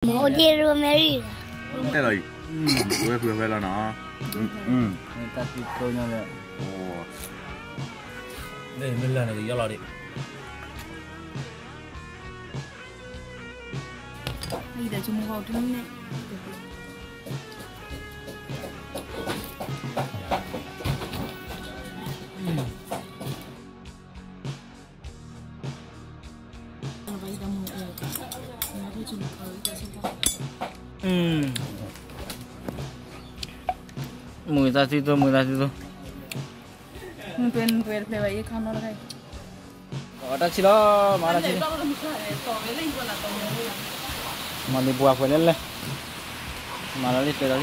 မ့ၢ်အိၣ်ဒ့ၣ်ရိမဲရံၣ်လီၤ. တဲလီၤအံၤ, ဝဲဖုဝဲလီၤနီၤ. တၢ်သံသိညါလၢ, မ့ၢ်လၢနကယီလီၤဒံး. မုာ်သးသံသိ, မုာ်သးသံသိ. အတၢ်ဆံးလီၤ, မၤတၢ်ဆံးလီၤ. မၤလံပှၤဖဲလဲၣ်လဲၣ်, မၤလီၤလံ တဲလီၤလံ.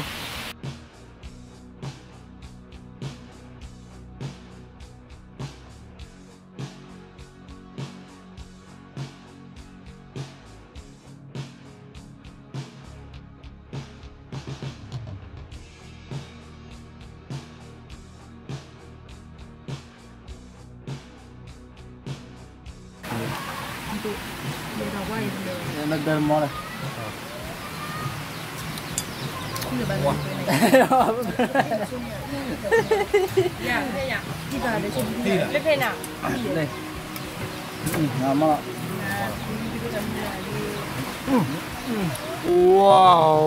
Wow.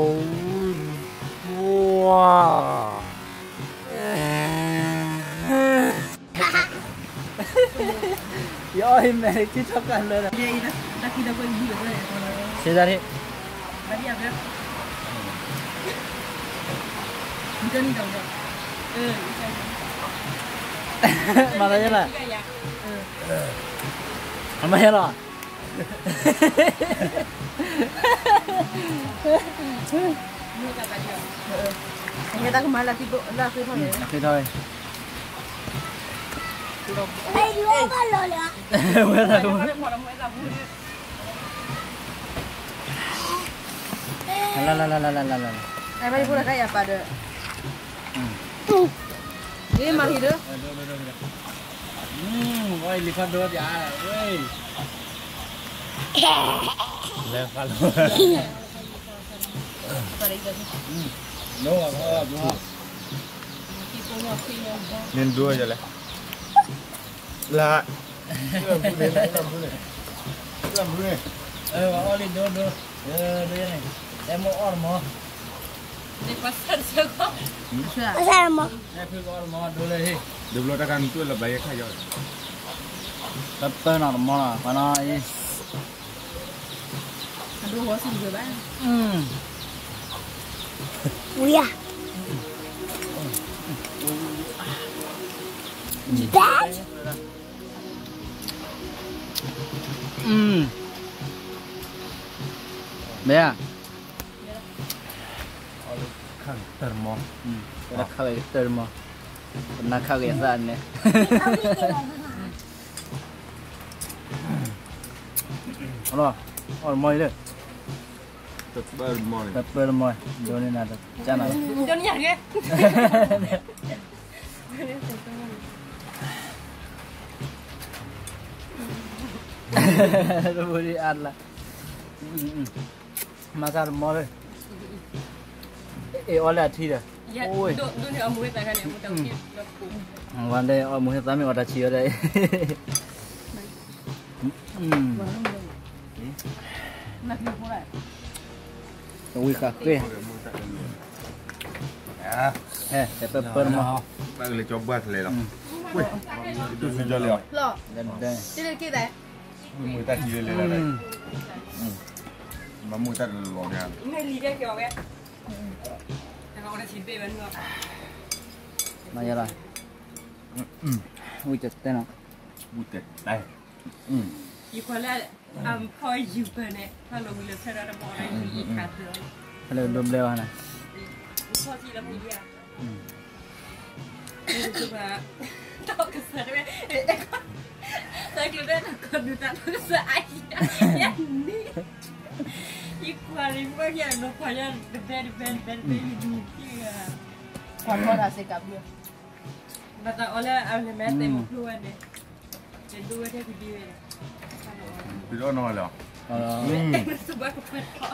Wow. ယအီၣ်အံၤမဲာ်ထံထီၣ်ကးလၢာ်, စ့ဒၣ်ထံၣ်, မၤသးယဲလီၤ, အမၤယဲလီၤ. ဟဲတၢ်ကမၤလၢဃ့ထီၣ်န့ၣ်, ဃ့ထီၣ်ဝဲ, ဝဲသးကမၤ, လၢလၢလၢလၢလၢလၢလၢ, အဝဲဖိလၢကယၤပာ်ဒီး, မၤဟံၣ်ဒီး, ဝဲလံဖးဒိၣ်တၢ်, လၢဖးလီၤ. နဒိယလဲၣ်, လၢ, လၢ, လၢ, အီၣ်လံဒိဒိ, ဒိယန့ၣ်, တဲမိၢ်အီၣ်တမီၤ, တဲဖုကအီၣ်တမီၤဒိလၢဟ့ၣ်, ဒိဘျီတၢ်ခါနတူၢ်လၢဘၣ်ယဲခါယီၤ, တပၢၢ်နီၤတမီၤနီၤ ပှၤနီၤအံၤ. ဝံၤဧါ, bad. မ့ၢ်ဧါ, ခါကတၢၢ်တမီၤ, ခါကတၢၢ်တမီၤ, ပနၢ်ခါက့ၤအသးန့ၣ်. အီၣ်တမီၤအံၤလၢ, တပၢၢ်တမီၤ, ဒိန့ၣ်နၤတကၢ်နၤ, တဘိဒံးအါတလါ, မၤသးတမီၤလၢ, အ့ၣ်အီၣ်လၢအထံဒီး, ဝဲဒၣ်အီၣ်မူဟ့သးမ့ၢ်အီၣ်တၢ်ဆံးအီၤဒီး, တဝံၤဃာ်ဃ့, ဟဲ, တပၢၢ်တမီၤ, ဘၣ်ကလဲၤကၠီဘၣ်ကလဲၤလီၤ, ဝဲ, တဆူကၠီလံအီၤ, မ့ၢ်တၢ်ထံလၢလဲၤလီၤ, မ့ၢ်တၢ်တလီၤညါ, မၤယၤလီၤ, ဝံၣ်တတဲနီၤ, ဝံၣ်တတဲ, ယခွါလၢ, အဖီယူၤပၢၢ်န့ၣ် ဖီလီၤဝံၤလၢဖဲဒၣ်တဘီန့ၣ်, ဖဲလၢဒိဘျဲဝဲန့ၣ်, ဖီထံလီၤမူယၤ, တၢ်ကစၢ်တဝဲ, တၢ်ကျိၤဒၣ်တၢ်ကီဒုးတၢ်ကစၢ်အါယၤ, ယကွၢ်လံ မ့ၢ်ယၤနီၤ ကွၢ်ယၤတဘဲတဘဲတဘဲတဘဲ ယဒုး, ကွၢ်ထီၣ်တၢ်စ့ၢ်ကီးဘျီ, ဘၣ်သးအီၤလၢအမဲာ်တဲာ်မုၢ်ဖျိဝဲန့ၣ်, တဲဒိဝဲတဲကဒံဝဲ, ပီၣ်နီၢ်ဝဲလီၤ, စဘၣ်ကပၢၢ်ထီၣ်,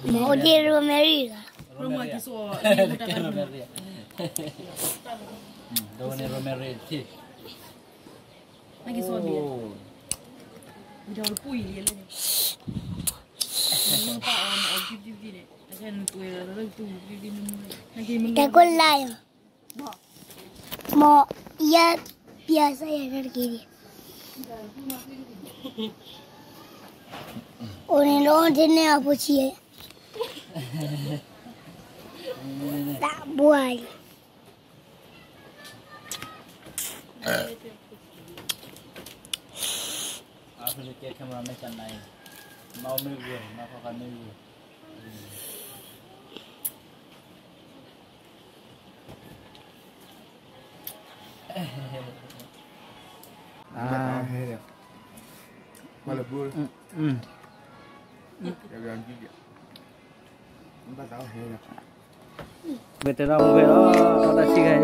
မ့ၢ်အိၣ်တ့ၢ် rosemary လီၤ. Rosemary တကဲ rosemary ဒိးန့ၢ် rosemary တထံၣ်. ကဲကိးလါယီၤ, မ်ယဲပျဲစၢ်ယၤတၢ်တက့ၢ်ဒံး, အိၣ်န့ၣ်လီၤ အိၣ်တ့ၢ်န့ၢ်အဖိဆံး, တၢ်ဘှါလံ. အဖဲလၢကဲ camera မ့ၢ်ကနၤအံၤ, မ့ၢ်မ့ၢ်ဂ့ၤ, မ့ၢ်ဖီၣ်ဃာ်မ့ၢ်ဂ့ၤ. ဘၣ်တၢ်ဟဲဒီး, ဘၣ်လၢဘျိ, ဘၣ်တၢ်ဟဲဒီး, ဘၣ်တဲဒၣ်မ့ၢ်ဂ့ၤလီၤ, တၢ်ဆံးခဲ